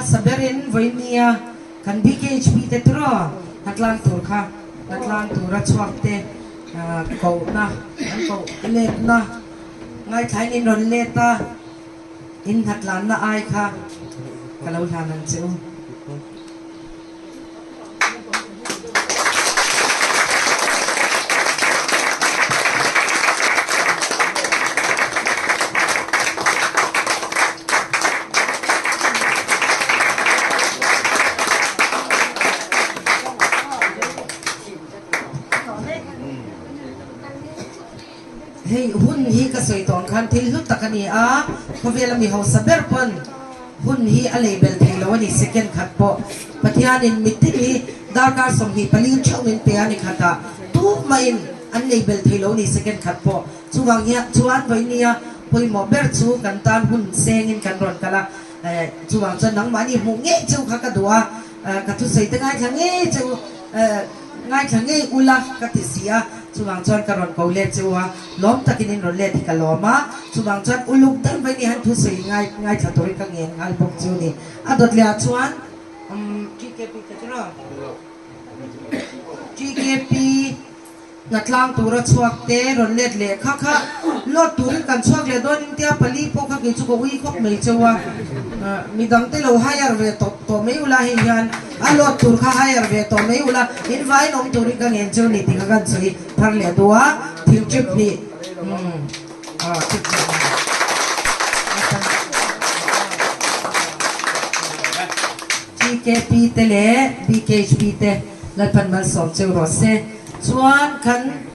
hmasa berin vawinia kan BKHP te tiraw hnatlang tur kha hnatlang tura chhuak te kohna an koh letna ngaithlain in rawn let a, in hnatlanna ai kha ka lo hlan ang che u. Hei hun hi ka sawi tawng khan thil hlu tak a ni a, khawvela mi hausa ber pawn hun hi a lei bel thei lo a ni second khat pawh. Pathianin mitin hi darkar 24 theuh min pe a ni khatah tumah-in an lei bel thei lo a ni second khat pawh. Chuvang hian chuan vawinia pawimawh ber chu kan tan hun sengin kan rawn kal a, chuvang chuan nangmahni hmuh ngei cheu kha ka duh a, Ka thusawi te ngaithla ngei che u, ngaithla ngei ula ka ti si a, chuvang chuan ka rawn ko let che u a, lawm takin in rawn let hi ka lawm a, chuvang chuan uluk deuh mai ni han thusawi ngai ngaithla turin ka ngen nghal bawk chu ni. A dawt leh ah chuan umm TKP ka ti rawh. TKP. Hnatlang tura chhuak te rawn let leh kha kha load turin kan chhuak leh dawn in tia pali pawh kha kei chu ka ui khawp mai cheu a, midang te lo hire ve tawp tawh mai ula hei hian a load tur kha hire ve tawh mai ula in vaiin awm turin ka ngen cheu ni tih kha kan sawi thar leh duh a, thil trip hnih umm trip hnih TKP te leh BKHP te Lalpan malsawm cheu rawh se. Chuan kan.